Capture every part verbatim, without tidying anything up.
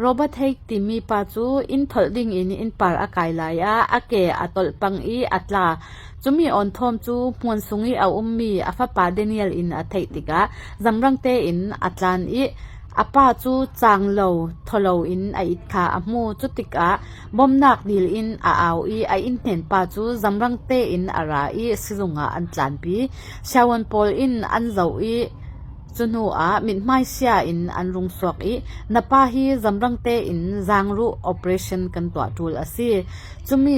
Robert Haig timi pa cu inn tholh dingin inn par a kai lai ah a ke a tolh pang i a tla. Cumi awnthawm cu hmuan sung i a ummi a fapa Daniel in a theih tikah zamrang tein a tlan i a pa cu caang lo, thaw lo in a it kha a hmu. Cutikah bawmhnak dil in a au i a innhnen pa cu zamrang tein a ra i sizung ah an tlanpi. Siavuan pawl in an zoh i cu hnu ah mithmai sia in an rung suak i, "Na pa hi zamrang tein zaangruh operation kan tuah ṭul a si. Cumi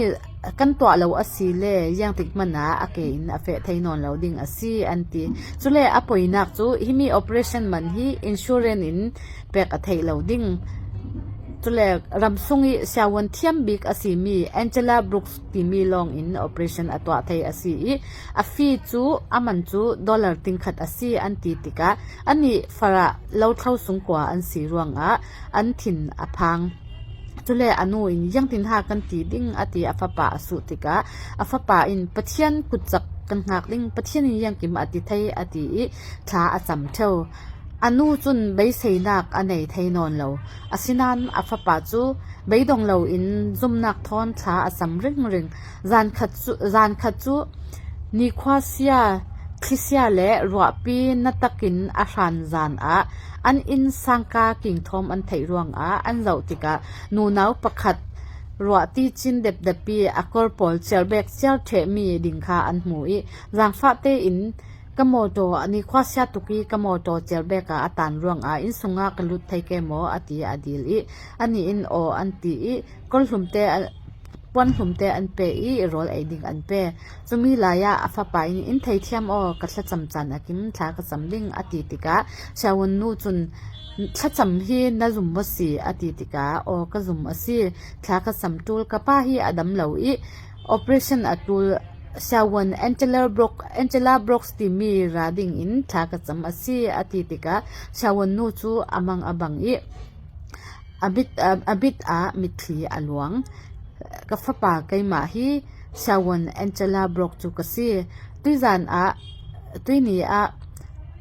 kan tuah lo a si le ziangtik hmanh ah a ke in a feh thei nawn lo ding a si," an ti. Cule a poinak cu himi operation man hi insurance in pek a theih lo ding. Cule ramsung i siavuan thiam bik a simi Angela Brooks timi lawng in operation a tuah thei a si i, a fee cu a man cu dollar tingkhat a si an ti tikah, anih farah lo thlo sungkua an si ruangah an thin a phang. Cule a nu in, "Ziangtin ha kan ti ding?" a ti a fapa a suh tikah, a fapa in, "Pathian kutcak kan hngak ding, Pathian in ziangkim a ti thei," a ti i thla a cam ṭheu. A nu cun beiseinak a nei thei nawn lo. Asinain a fapa cu beidong loin zumhnak thawn thla a cam ringring. Zan khat cu, zan khat cu nikhua sia, thlisia le ruahpi na takin a hran zan ah an inn sangka kingthawm an theih ruangah an zoh tikah nunau pakhat ruah ticin depdep i a kor pawl ciarbek ciar ṭhehmi ding kha an hmu i, "Zangfah tein ka mawtaw, nikhua sia tuk i ka mawtaw ciarbek ah a tan ruangah inn sungah ka lut thei ke maw?" a ti a dil i, anih in, "Aw," an ti i, kawlhlum te a, puanhlum te an pe i rawl ei ding an pe. Cumi lai ah a fapa in, "In theithiam aw, ka thlacam caan a kim thla ka cam ding," a ti tikah siavuan nu cun, "Thlacam hi na zum maw si?" a ti tikah, "Aw, ka zum a si. Thla ka cam ṭul, ka pa hi a dam lo i operation a ṭul siavuan Angela Brooks, Angela Brooks timi ra dingin thla ka cam a si," a ti tikah siavuan nu cu a mang a bang i a bit, a, a bit ah mitthli a luang. "Ka fapa, keimah hi siavuan Angela Brooks cu ka si. Tuizan ah, tuini ah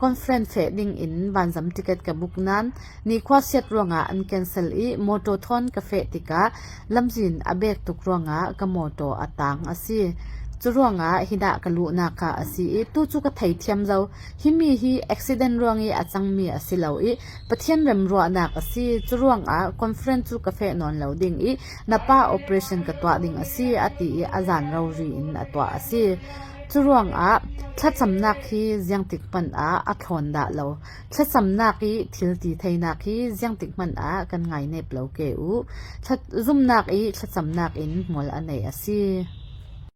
conference feh dingin vanzam ticket ka book nain nikhua siat ruangah an cancel i mawtaw thawn ka feh tikah lamzin a bek tuk ruangah ka mawtaw a tang a si. Cu ruangah hinah ka luhnak kha a si i tu cu ka theithiam zo. Himi hi accident ruang i a cangmi a si lo i Pathian remruahnak a si. Cu ruangah conference cu ka feh nawn lo ding i na pa operation ka tuah ding a si," a ti i a zan rori in a tuah a si. Cu ruangah thlacamnak hi ziangtik hmanh ah a thlawn dah lo. Thlacamnak i thil ti theinak hi ziangtik hmanh ah kan ngainep lo ke u. Thla-, zumhnak i thlacamnak in hmual a nei a si.